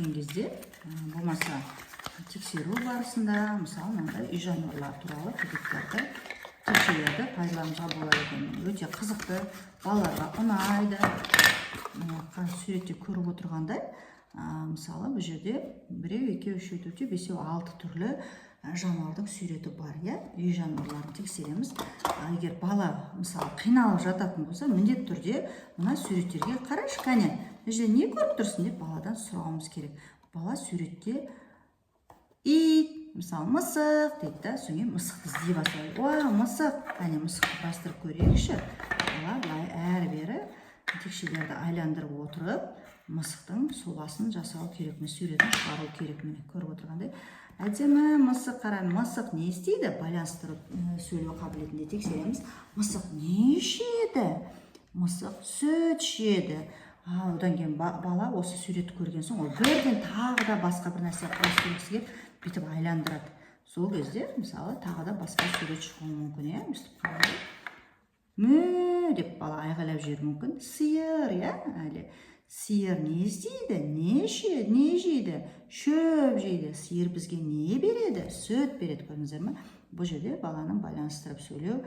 түскен кезде, болмаса тексеру барысында, мысалы, мынандай үй жануарлары туралы кубиктарды, текшелерді пайдалануға болады екен. Өте қызықты, балаларға ұнайды. Міне, қазір суретте көріп отырғандай, мысалы, бұл жерде біреу, екеу, үшеу, төртеу, бесеу, алты түрлі жануардың суреті бар, иә. Үй жануарларын тексереміз. Егер бала, мысалы, қиналып жататын болса, міндетті түрде мына суреттерге қарашы, кәне, мына жерде не көріп тұрсың деп баладан сұрауымыз керек. Бала суретте ит, мысалы, мысық дейді да, содан кейін мысықты іздей бастайды. Ой, мысық, кәне, мысықты құрастырып көрейікші. Бала былай әрі бері текшелерді айландырып отырып, мысықтың сұлбасын жасау керек, міне, суретін шығару керек. Міне, көріп отырғандай, әдемі мысық. Қара, мысық не істейді? Байланыстырып сөйлеу қабілетін де тексереміз. Мысық не ішеді? Мысық сүт ішеді. Одан кейін бала осы суретті көрген соң, ол бірден тағы да басқа бір нәрсе құрастырғысы келіп, бүйтіп айландырады. Сол кезде, мысалы, тағы да басқа сурет шығуы мүмкін, иә. Өстіп қарай, мө деп бала айғайлап жіберуі мүмкін. Сиыр, иә. Әлі сиыр не істейді? Не ішеді? Не жейді? Шөп жейді. Сиыр бізге не береді? Сүт береді. Көрдіңіздер ме, бұл жерде баланың байланыстырып сөйлеу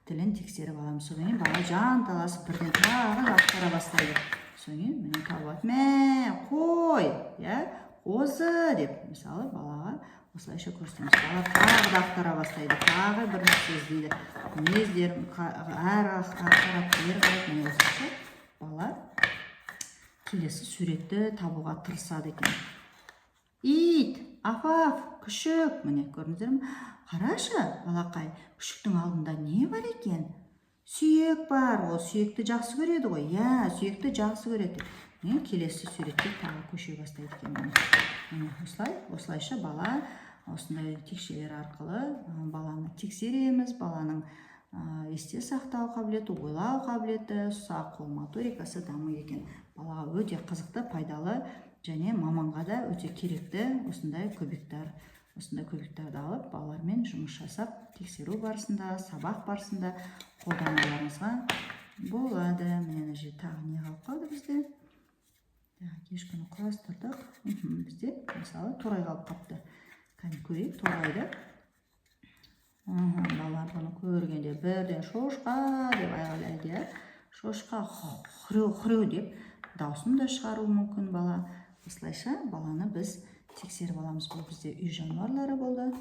тілін тексеріп аламыз. Содан кейін бала жанталасып бірден тағы да ақтара бастайды. Содан кейін, міне, тауып алады: мә, қой, иә, қозы деп. Мысалы, балаға осылайша көрсетеміз. Бала тағы да ақтара бастайды, тағы бір нәрсе іздейді. Не іздерін әрі қарап, бері қарап, міне, осылайша бала келесі суретті табуға тырысады екен. Ит, афаф, күшік. Міне, көрдіңіздер ме? Қарашы, балақай, күшіктің алдында не бар екен? Сүйек бар. Ол сүйекті жақсы көреді ғой, иә, сүйекті жақсы көреді. Міне, келесі суретке тағы көше бастайды екен. Міне, міне, осылай, осылайша бала осындай текшелер арқылы баланы тексереміз. Баланың есте сақтау қабілеті, ойлау қабілеті, ұсақ қол моторикасы дамиды екен. Балаға өте қызықты, пайдалы және маманға да өте керекті осындай кубиктар. Осындай кубиктарды алып, балалармен жұмыс жасап, тексеру барысында, сабақ барысында қолдануларыңызға болады. Міне, ана жерде тағы не қалып қалды бізде? Так, ешкіні құрастырдық. Бізде, мысалы, торай қалып қапты. Кәне, көрейік торайды. Балалар бұны көргенде бірден «Шошқа!» деп айғайлайды, иә. Шошқа, хрю, хрю деп дауысын да шығаруы мүмкін бала. Осылайша баланы біз тексеріп аламыз. Бұл бізде үй жануарлары болды.